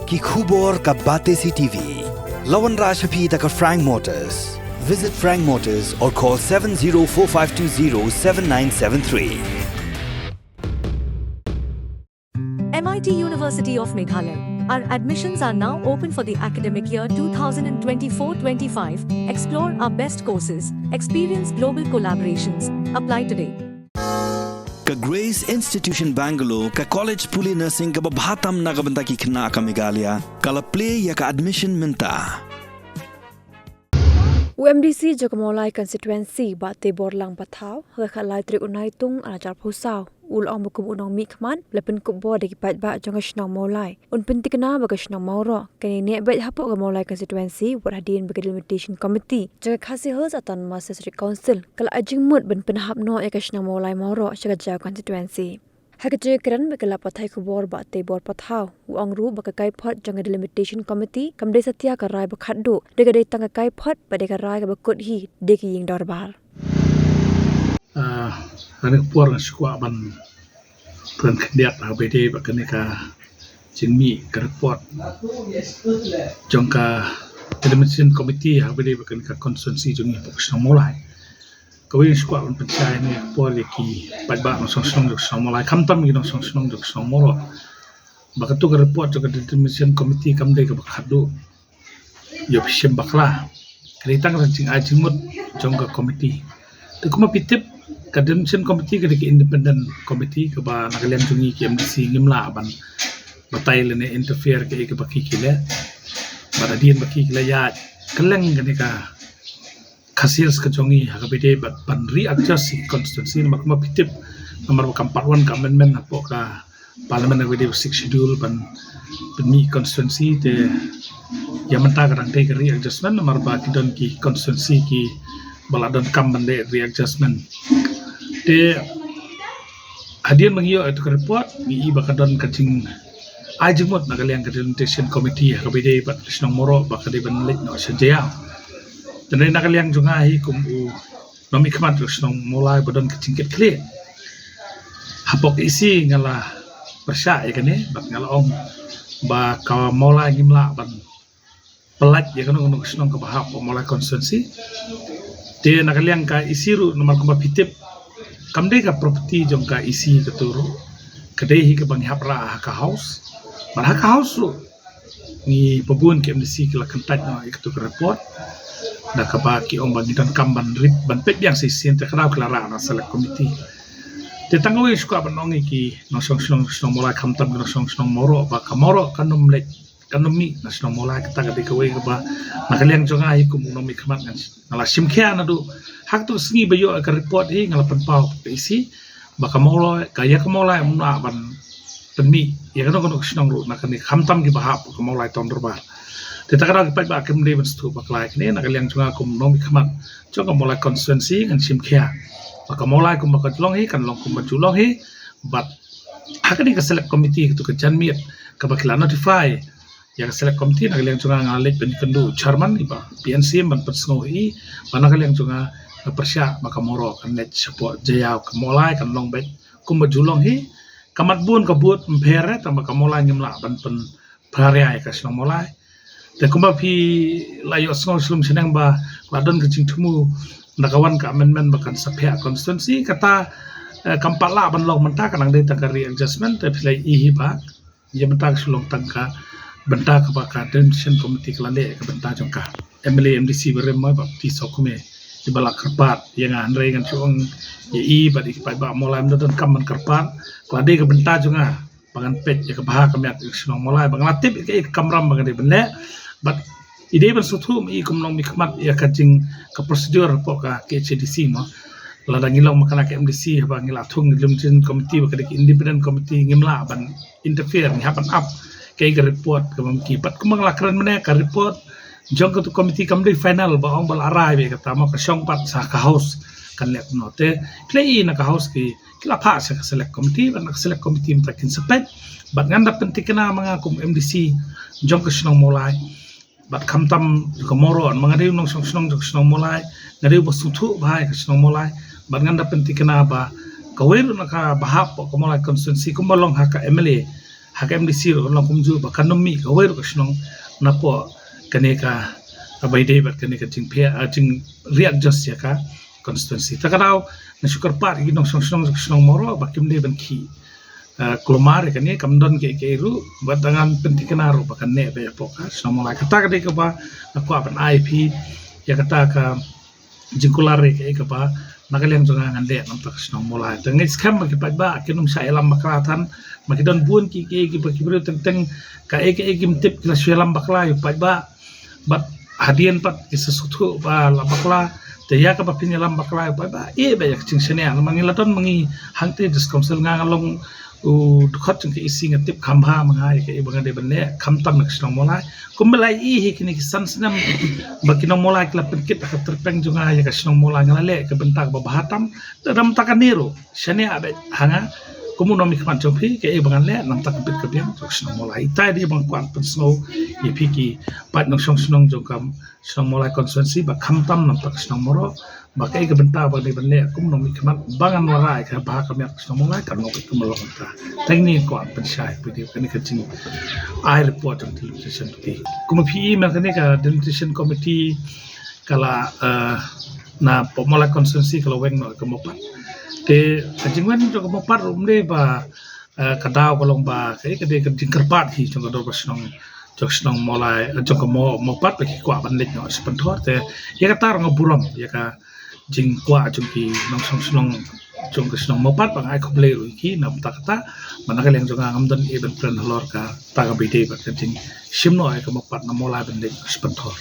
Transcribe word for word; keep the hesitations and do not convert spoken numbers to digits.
Ki khubor ka Batesi T V. La wanrah sha phi da ka Frank Motors. Visit Frank Motors or call seven zero four five two zero seven nine seven three. M I T University of Meghalaya. Our admissions are now open for the academic year two thousand twenty-four twenty-five. Explore our best courses, experience global collaborations. Apply today. Ka Grace Institution Bangalore, ka college pule nursing kaba bha tam na ka bynta ki khynnah ka Meghalaya, ka la plie ïa ka admission mynta. U M D C jong ka Mawlai constituency, Bah Teiborlang Pathaw, ha ka khatlai tarik u Naitung ar hajar arphew saw, u la ong ba kum u nongmihkhmat ba la pynkup bor da ki paidbah jong ka shnong Mawlai, un pyntikna ba ka shnong Mawroh kan ïaineh beit hapoh ka Mawlai constituency, wat hadien ba ka delimitation committee jong ka Khasi Hills Autonomous District Council ka la ai jingmut ban pynhap noh ïa ka shnong Mawlai Mawroh sha ka jaw constituency. Ha ka jingkren bad ki lad pathai khubor, Bah Teibor Pathaw u ong ruh ba ka kaiphod jong ka delimitation committee kam dei satia ka rai ba khatduh, dei ka dei tang ka kaiphod bad dei ka rai kaba kut hi da ki ïing dorbar. Ah, ha kane ka por nga sngewkwah ban pynkhyndiat ha kaba ïadei bad kane ka jingmih ka report jong ka delimitation committee ha kaba ïadei bad kane ka constituency jong ngi hapoh ka shnong Mawlai. Kawei nga sngewkwah ban pynshai ha kane ka por ïa ki paidbah nongshong shnong jong ka shnong Mawlai, khamtam ki nongshong shnong jong ka shnong Mawroh, ba kato ka report jong ka delimitation committee kam dei kaba khatduh. Ïoh phi shim bakla, ka dei tang ka jingai jingmut jong ka committee. Te kumba phi tip, ka delimitation committee ka dei ka independent committee kaba na ka liang jong ngi ki M D C ngim lah ban batai lane interfere kaei kaba ki ki leh. Bad hadien ba ki ki la ïaid kylleng kane ka Khasi Hills ka jong ngi ha kaba ïadei bad ban readjust ïa ki constituency, namar kumba phi tip, namar ba kam pat wan ka amendment hapoh ka Parliament ha kaba ïadei bad Sixth Schedule ban pynmih constituency. Te ïa mynta ka dang dei ka readjustment namar ba ki don ki constituency kiba la donkam ban leh readjustment. Te hadien ba ngi ïoh ïa kato ka report, ngi i ba ka don ka jingai jingmut na ka liang ka delimitation committee ha kaba ïadei bad ka shnong Mawroh ba ka dei ban leit noh sha Jaïaw. Te na ka liang jong nga hi kum u nongmihkhmat jong ka shnong Mawlai ba don ka jingkitkhlieh, hapoh ka E C nga la pyrshah ïa kane bad nga la ong ba ka Mawlai ngim lah ban pyllait ïa kano kano ka shnong kaba hap hapoh Mawlai constituency. Te na ka liang ka E C ruh, namar kumba phi tip, kam dei ka property jong ka E C kato ruh, ka dei hi kaba ngi hap rah ha ka House. Bad ha ka House ruh ngi, ba bun ki M D C ki la kyntait noh ïa kato ka report da kaba ki ong ba ngi donkam ban rip, ban peit biang shisien, te ka daw ki la rah na select committee. Te tang kawei nga sngewkwah ban ong ïa ki nongshong shnong, shnong Mawlai, khamtam ki nongshong shnong Mawroh, ba ka Mawroh kan ym leit, kan ym mih na shnong Mawlai. Kata ka dei kawei kaba na ka liang jong nga hi kum u nongmihkhmat nga la shim khia naduh ha kato ka sngi ba ïoh ka report hi, nga la pynpaw ka E C ba ka Mawlai, ka ïa ka Mawlai ym lah ban pynmih ïa kano kano ka shnong ruh na kane, khamtam kiba hap ka Mawlai Town Dorbar. Te ta ka daw ki paidbah kim dei ban sngewthuh bakla ïa kane. Na ka liang jong nga kum u nongmihkhmat jong ka Mawlai constituency ngan shim khia ba ka Mawlai kumba ka long hi kan long kumba ju long hi. Bad ha kane ka select committee, kato ka janmiet kaba ki la notify ïa ka select committee, na ka liang jong nga nga leit ban ïakynduh u chairman, i Bah P N Syiem, ban pynsngew ïa i ba na ka liang jong nga nga pyrshah ba ka Mawroh kan leit shapoh Jaïaw, ka Mawlai kan long beit kumba ju long hi. Ka mat bun ka vote ym pher, tangba ka Mawlai ngim lah ban pynpra ïa ka shnong Mawlai. Te kumba phi la ïohsngew shlem shaneng ba la don ka jingthmu da ka wan ka amendment ba kan sa phiah constituency, kata, eh, kam pat lah ban long mynta, ka dang dei tang ka readjustment. Te phi la ïohi ba ïa mynta ka shu long tang ka bynta kaba ka delimitation committee ka la leh, ka bynta jong ka M L A M D C barim, Bah Pti Sokme, iba la kyrpad ïa nga, hynrei ngan shu ong ïa i bad ïa ki paidbah Mawlai, ym da donkam ban kyrpad. Ka la dei ka bynta jong nga ba ngan peit ïa ka bha ka miat ïa ka shnong Mawlai, ba nga la tip ïa kaei ka kamram ba nga dei ban leh. Bad i dei ban sngewthuh ma i kum u nongmihkhmat ïa ka jing, ka procedure hapoh ka K H A D C mo. Lada ngi long ma kane ka M D C, haba ngi la thung delimitation committee ba ka dei ka independent committee, ngim lah ban interfere, ngi hap ban ap kaei ka report kaba ym ki. Bad kumba nga la kren mynne, ka report jong kato ka committee kam dei final ba ong ba la arrive ïa kata mo, ka shong pat sha ka House kan leh kumno. Te phi la ïohi na ka House ki, ki la phah sha ka select committee, bad na ka select committee mynta kin sa peit. Bad ngan da pyntikna ma nga kum M D C jong ka shnong Mawlai, bad khamtam jong ka Mawroh, ma nga dei u nongshong shnong jong ka shnong Mawlai, nga dei uba sngewthuh bha ïa ka shnong Mawlai. Bad ngan da pyntikna ba kawei ruh na kaba hap hapoh ka Mawlai constituency, kumba long ha ka M L A, ha ka M D C ruh long kumjuh ba kan ym mih kawei ruh ka shnong napoh kane ka, ka ba ïadei bad kane ka jingpher, ah, jingreadjust ïa ka constituency. Ta ka daw nga shu kyrpad ïa ki nongshong shnong jong ka shnong Mawroh ba kim dei ban khih, ah, kulmar ïa kane, kam don kiei kiei ruh, bad da ngan pynthikna ruh ba kan neh beit hapoh ka shnong Mawlai. Kata ka dei kaba nga kwah ban ai ïa phi ïa kata ka jingkular ïa kaei kaba na ka liang jong nga ngan leh na bynta ka shnong Mawlai. Te nga ngeit skhem ba ki paidbah kin ym shah ïalam bakla than, ba ki don bun kiei kiei kiba ki briew teng teng kaei kaei kim tip ki la shu ïalam bakla ïa u paidbah. Bad hadien pat ki sa sngewthuh ba la bakla, te ïa kaba phin ïalam bakla ïa u paidbah, eh, ba ïa ka jingshaniah, namar ngi la don ma ngi hangtei District Council, nga nga long u dkhot jong ka E C, nga tip kham bha ma nga ïa kaei ba nga dei ban leh khamtam na ka shnong Mawlai. Kumba la ïohi hi kine ki san snem ba ki nong Mawlai ki la pynkit ha ka tyrpeng jong nga ïa ka shnong Mawlai, nga la leh ka bynta kaba bha tam. Te na bynta kane ruh shaniah beit ha nga kum u nongmihkhmat jong phi, kaei ba ngan leh na bynta ka bit ka biang jong ka shnong Mawlai. Ita i dei ba nga kwah pynsngew ïa phi ki paid nongshong shnong jong ka shnong Mawlai constituency ba khamtam na bynta ka shnong Mawroh, ba kaei ka bynta ba dei ban leh kum u nongmihkhmat ba ngan wanrah ïa ka bha ka miat ka shnong Mawlai, kan long kumba long mynta. Tang ine nga kwah pynshai ïa phi, dei kane ka jingai report jong delimitation committee. Kumba phi i, ma kane ka delimitation committee ka la, eh, napoh Mawlai constituency ka la weng noh ka Mawpat. Te ka jingweng jong ka Mawpat ruh ym dei ba, eh, ka daw ka long ba kaei, ka dei ka jingkyrpad hi jong ka dorbar shnong, jong ka shnong Mawlai, eh, jong ka Maw-, Mawpat ba ki kwah ban leit noh sha Pynthor. Te ïa kata ruh nga burom ïa ka jingkwah jong ki nongshong shnong jong ka shnong Mawpat, ba nga ai khublei ruh ïa ki na bynta kata. Bad na ka liang jong nga ngam don ei ban kren halor kata kaba ïadei bad ka jingshim noh ïa ka Mawpat na Mawlai ban leit sha Pynthor.